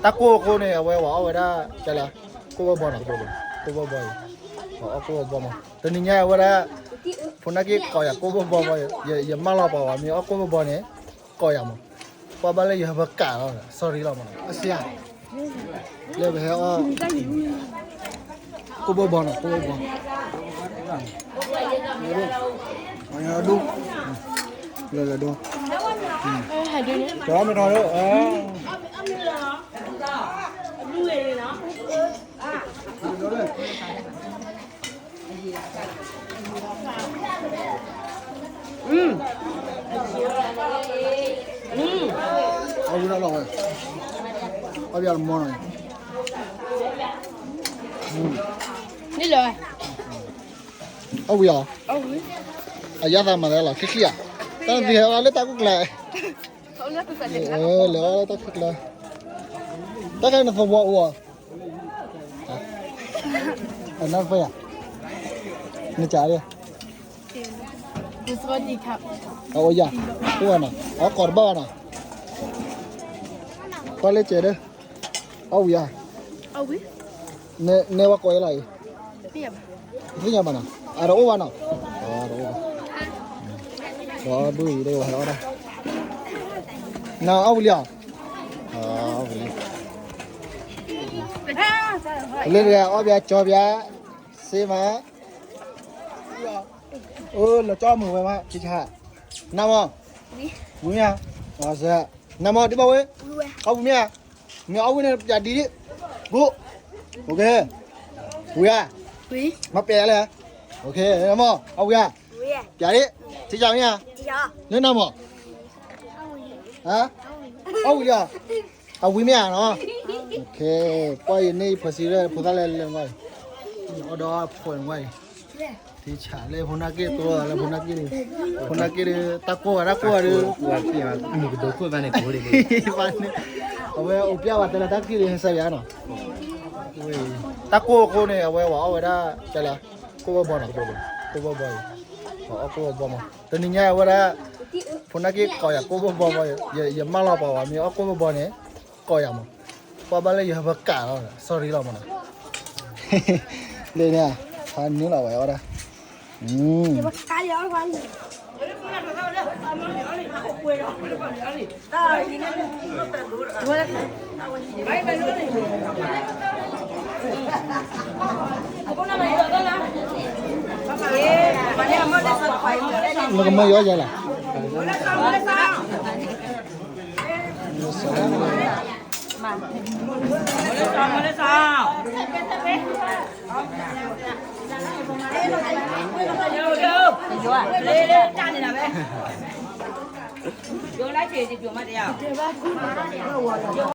တၢ်ကိၢ်အဃိန့ၣ် အဝဲဝဲအီၣ်ဝဲဒၣ် ကလဲၤ ကိၢ်ဘီဘီနီၤ, ကိၢ်ဘီဘီအံၤ, ဝဲအီၣ်ကိၢ်ဘီဘီမး, တနံၤညါဝဲဒၣ် ဖိနၢ်က့ကိးယၤကိၢ်ဘီဘီ, ယမၢလီၤပှၤဝဲ မ့ၢ်အီၣ်ကိၢ်ဘီဘီန့ၣ် ကိးယၤမး, ကွၢ်ဘၣ်လၢယဟဲပကးလီၤ sorry လီၤမးနီၤ, အစ့ဧါ, လၢပဟဲအီၣ် ကိၢ်ဘီဘီနီၤ, ကိၢ်ဘီဘီ, ဒူ လၢလၢဒူ တမ့ၢ်ထီၣ်လၢ အဝံၤလီၤဝဲ, အဝံၤမီၤနီၤ, န့ၣ်လီၤ, အဝံၤဧါ, အယါသးမၤသးလီၤ ခံခံဧါ, တၢ်နသံဟဲအီၣ်လၢတၢ်ကူၣ်ကျါ, လဲၤအီၣ်လၢတၢ်ကူၣ်ကျါ, တၢ်ခါနသဝီအိၣ်ဧါ, အနၢ်ဖဲယၤ, နကးလၢ အအိၣ်ယၤ, အိၣ်ဝဲနီၤ, အကိးတဘၣ်ဘၣ်နီၤ, ကွၢ်လၢကဲဒီး, အဝံၤဧါ, နဲဝဲကိးယဲလီၤအံၤ, သ့ၣ်ညါဘၣ်နီၤ, အတအိၣ်ဘၣ်နီၤ, အတအိၣ်ဘၣ်, ဒီးဒူၣ်အံၤဒ်ဝဲဟဲအီၣ်ဒၣ်, နအီၣ်ဝံၤလံဧါ, အီၣ်ဝံၤလံ, လၢတဂၤအီၣ်ဘၣ်ကၠီဘၣ်, စ့မး အိၣ်လီၤကၠီမုာ်ဝဲမး ခံဆါ, နမီၢ်, ဝံၤမ့ၢ်ဧါ, နမီၢ်ဒ်ဘၣ်ဝဲ, အီၣ်ဝံၤမ့ၢ်ဧါ, မ့ၢ်အီၣ်ဝံၤန့ၣ် ပျးဒ်ဒ်, ဂိၢ်, ဝံၤဧါ, မ့ၢ်ပျးလဲၣ်, နမီၢ် အီၣ်ဝံၤဧါ, ပျးဒ်, ထံဆါမ့ၢ်ဧါ, လၢနမီၢ်, အီၣ်ဝံၤလံဧါ, အဝံၤမ့ၢ်ဧါနီၤ, ကွၢ်အံၤန့ၣ် ယဖှဲးစံးရဲၣ် ဖိသၣ်လဲၣ်လဲၣ်နကွၢ်အံၤ, အီၣ်ဒီးဖိနကွၢ်အံၤ, ထံဆါလၢဖိနၢ်က့ၢ်တိလၢဖိနၢ်က့ၢ်, ဖိနၢ်က့ၢ်ဒီး တၢ်ကိၢ်ဂၤတၢ်ကိၢ်ဂၤဒီး, မုၢ်ကဒိးခိၣ်သးန့ၣ်ကိးလံ, အဝဲအိၣ်ပျဲဝဲတဲလၢတၢ်က့ၢ်လံ ဟဲစၢ်ယါနီၤ, တၢ်ကိၢ်အဃိန့ၣ် အဝဲဝဲအီၣ်ဝဲဒၣ် ကလဲၤ ကိၢ်ဘီဘီနီၤ, ကိၢ်ဘီဘီအံၤ, အီၣ်ကိၢ်ဘီဘီမး, တနံၤညါဝဲဒၣ် ဖိနၢ်က့ၢ်ကိးယၤကိၢ်ဘီဘီ, ယမၢလီၤပှၤဝဲ မ့ၢ်အီၣ်ကိၢ်ဘီဘီန့ၣ် ကိးယၤမး, ကွၢ်ဘၣ်လၢယဟဲပကးလီၤ sorry လီၤမးနီၤ, လၢန့ၣ် ဖးနုာ်လီၤဝဲအီၣ်ဒၣ်, နကမၢယီၤယၤလီၤ, ယိၤလၢက့ၤတယိၤမးတယၤ